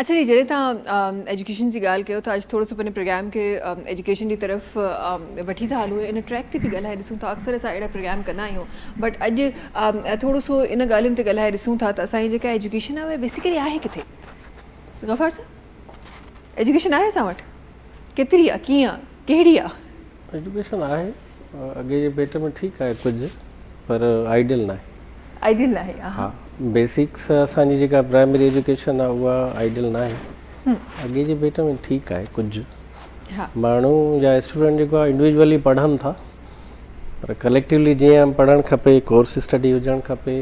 اڇا جي جڏهن توهان ايجوڪيشن جي ڳالهه ڪيو ٿا اڄ ٿورو سو پنهنجي پروگرام کي ايجوڪيشن جي طرف وٺي ٿا هلون ان ٽريڪ تي به ڳالهائي ڏسون ٿا اڪثر اسان اهڙا پروگرام ڪندا آهيون بٽ اڄ ٿورو سو ان ڳالهين تي ڳالهائي ڏسون ٿا ته اسان جي جيڪا ايجوڪيشن آهي اها بيسيڪلي آهي ڪٿي غفار صاحب ايجوڪيشن آهي اسان وٽ ڪيتري آهي ڪيئن آهي ڪهڙي آهي؟ ايجوڪيشن آهي اڳي جي ڀيٽ ۾ ٺيڪ آهي ڪجهه پر آئيڊيل ناهي. آئيڊيل ناهي ها بيسڪس اسان جي جيڪا پرائمري ايجوڪيشن آهي اها آئيڊيل ناهي اڳي جي ڀيٽ ۾ ٺيڪ آهي ڪجهه ماڻهو يا اسٽوڊنٽ جيڪو آهي انڊيويجولي پڙهن ٿا پر ڪليڪٽولي جيئن پڙهڻ کپي ڪورس اسٽڊي هجڻ کپي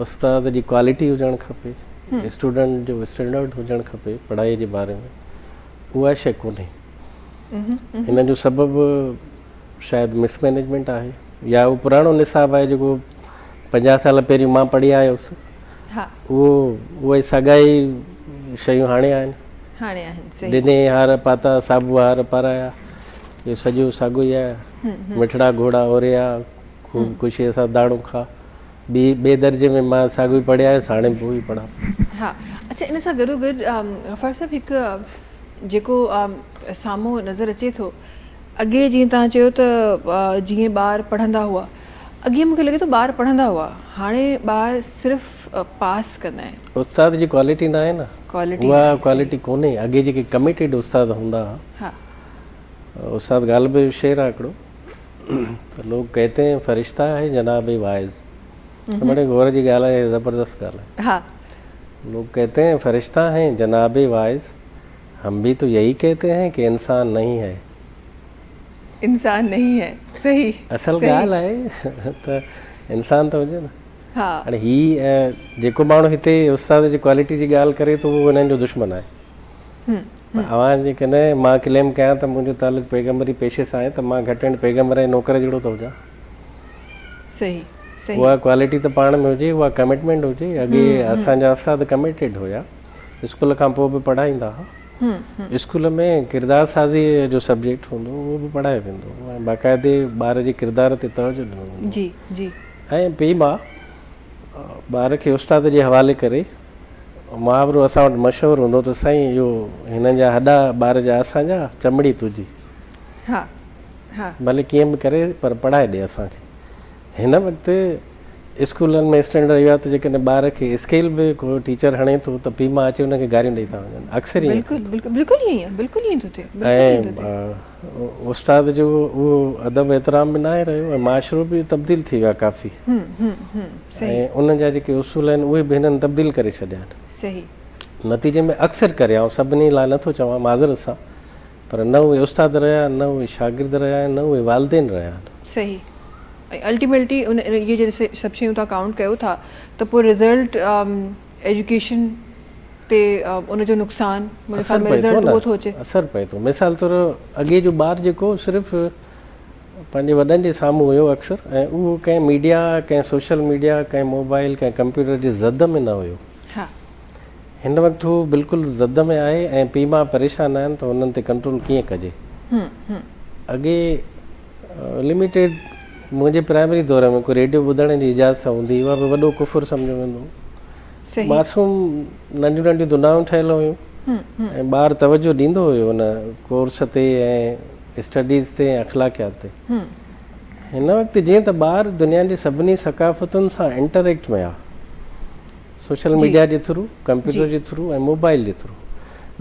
استاد جي ڪوالٽي هجڻ کپي اسٽوڊنٽ جو اسٽينڊرڊ هجڻ کپي پڙهائي جي باري ۾ اها شيء ڪونهي. ان جو سبب شايد مس مئنيجمينٽ آهي يا اهو پراڻو نصاب آهي جيڪو 50 سال پهريون مان پڙهي آيو هوس اهو اهي ساڳا ئي شيون هاڻي آهن. هاڻي آهن صحيح. ڏني هار پاتا صابو هار پارايا اهو سڄو ساڳو ئي آهي. مٺڙا گهوڙا اوريا خوب خوشيء سان داڻو کا. ٻي ٻئي درجي ۾ مان ساڳيو ئي پڙهي آيس هاڻي به اهو ئي پڙهان پيو. ها اڇا ان سان گڏو گڏ غفار صاحب هڪ جيڪو سامهون نظر اچي ٿو اڳي جيئن توهان چيو ته جيئن ٻار پڙهندا هئا اڳي مونکي لڳي ٿو ٻار پڙهندا هئا هاڻي ٻار صرف پاس ڪندا آهن. استاد جي ڪوالٽي ناهي نه اها ڪوالٽي ڪونهي اڳي جيڪي ڪميٽيڊ استاد هوندا هئا استاد غالب جو شعر آهي هڪڙو ته لوگ ڪهتي هين فرشته هي جناب واعظ بڙي غور جي ڳالهه آهي زبردست ڳالهه آهي ها لوگ ڪهتي هين فرشته هين جناب واعظ هم ڀي تو يهي ڪهتي هين ڪه انسان نهين هي انسان نهين هي صحيح اصل ڳالهه آهي ته انسان ته هجي نه ها هاڻي هي جيڪو ماڻهو هتي استاد جي ڪوالٽي جي ڳالهه ڪري ٿو اهو هنن جو دشمن آهي اوهان جيڪڏهن مان ڪليم ڪيان ته منهنجو تعلق پيغمبري پيشي سان آهي ته مان گهٽ ۾ گهٽ پيغمبر ۽ نوڪر جهڙو ته هجان. صحيح صحيح. اها ڪوالٽي ته پاڻ ۾ هجي، اها ڪمٽمينٽ هجي. اڳي اسان جا استاد ڪميٽيڊ هيا. اسڪول کان پوء به پڙهائيندا ها. اسڪول ۾ ڪردار سازي جو سبجيڪٽ هوندو هو اهو به پڙهايو ويندو هو ۽ باقاعدي ٻار جي ڪردار تي توجه ڏنو ويندو هو. جي جي. ۽ پيء ماء ٻار کي استاد جي حوالي ڪري محاورو اسان وٽ مشهور هوندو ته سائين اهو هنن جا هڏا ٻار جا اسان جا چمڙي تنهنجي. ها ها. ڀلي ڪيئن به ڪري پر پڙهائي ڏي اسان کي. هن وقت اسڪولن ۾ اسٽينڊرڊ اهو آهي ته جيڪڏهن ٻار کي اسڪيل به ڪو ٽيچر هڻي ٿو ته پيء ماء اچي ان کي گاريون ڏئي ٿا وڃن. اڪثر ائين ٿئي ٿو. بلڪل بلڪل ائين ئي آهي بلڪل ائين ٿو ٿئي بلڪل ائين ٿو ٿئي. ۽ استاد جو اهو ادب احترام به ناهي رهيو ۽ معاشرو به تبديل ٿي ويو آهي ڪافي. ۽ انهن جا جيڪي اصول آهن اهي به هنن تبديل ڪري ڇڏيا آهن. صحيح. نتيجي ۾ اڪثر ڪري آئون سڀني لاء نه ٿو چوان معذرت سان پر نه اهي استاد رهيا نه اهي شاگرد رهيا آهن نه اهي والدين رهيا آهن. صحيح ۽ الٽيميٽلي ان اهي جڏهن سڀ شيون توهان ڪائونٽ ڪيو ٿا ته پوء رزلٽ ايجوڪيشن تي ان جو نقصان منهنجي خيال ۾ رزلٽ اهو ٿو اچي. اثر پئي ٿو مثال طور اڳي جو ٻار جيڪو صرف پنهنجي وڏن جي سامهون هيو اڪثر ۽ اهو ڪنهن ميڊيا، ڪنهن سوشل ميڊيا، ڪنهن موبائل، ڪنهن ڪمپيوٽر جي زد ۾ نه هيو. هن وقت هو بلڪل زد ۾ آهي ۽ پيء ماء پريشان آهن ته هنن تي ڪنٽرول ڪيئن ڪجي. اڳي لميٽيڊ منهنجي پرائمري دور ۾ ڪو ريڊيو ٻڌڻ جي اجازت هوندي هئي اها به وڏو ڪفر سمجهيو ويندو هو. معصوم ننڍيون ننڍيون دنائون ٺهيل هيون ۽ ٻار توجه ڏيندو هيو ان ڪورس تي ۽ اسٽڊيز تي ۽ اخلاقيات تي. هن وقت جيئن ته ٻار دنيا جي سڀني ثقافتن سان انٽر ايڪٽ ۾ آ. سوشل ميڊيا جي ٿرو، ڪمپيوٽر جي ٿرو ۽ موبائل جي ٿرو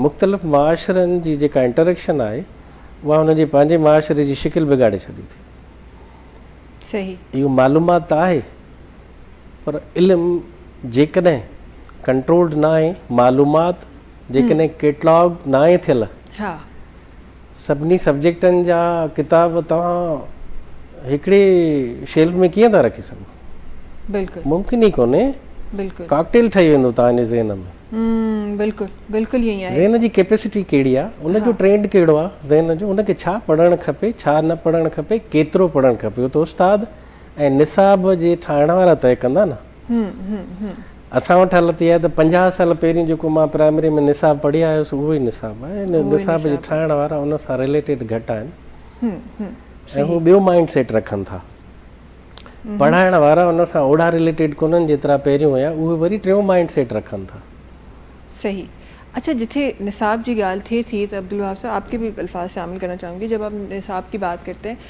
مختلف معاشرن جي جيڪا انٽر ايڪشن آهي اها هن جي پنهنجي معاشري جي شڪل بگاڙي ڇڏي ٿي. اهو معلومات ته آهي پر علم جيڪڏهن ڪنٽرولڊ ناهي، معلومات جيڪڏهن ڪيٽلاگ ناهي ٿيل، سڀني سبجيڪٽن جا ڪتاب توهان هڪڙي شيلف ۾ ڪيئن ٿا رکي سگهو؟ بلڪل ممڪن ئي ڪونهي. بلڪل ڪاڪٽيل ٺهي ويندو توهان جي ذهن ۾. بلڪل بلڪل ائين ئي آهي. ذهن جي ڪيپيسٽي ڪهڙي آهي، ان جو ٽرينڊ ڪهڙو آهي ذهن جو، ان کي ڇا پڙهڻ کپي، ڇا نه پڙهڻ کپي، ڪيترو پڙهڻ کپي، اهو ته استاد ۽ نصاب جي ٺاهڻ وارا طئي ڪندا نه. اسان وٽ حالت اها آهي ته 50 سال پهرين جيڪو مان پرائمري ۾ نصاب پڙهي آيو هوس اهو ئي نصاب آهي. ان نصاب جي ٺاهڻ وارا ان سان رليٽيڊ گهٽ آهن ۽ هو ٻيو مائنڊ سيٽ رکن ٿا. پڙهائڻ وارا ان سان اوڙا رليٽيڊ ڪونهن جيترا پهريون هيا، اهي وري ٽيون مائنڊ سيٽ رکن ٿا. صحيح. अच्छा, जिथे निसाब की गाल थी तो अब्दुल वहाब साहब, आपके भी अल्फाज शामिल करना चाहूँगी। जब आप निसाब की बात करते हैं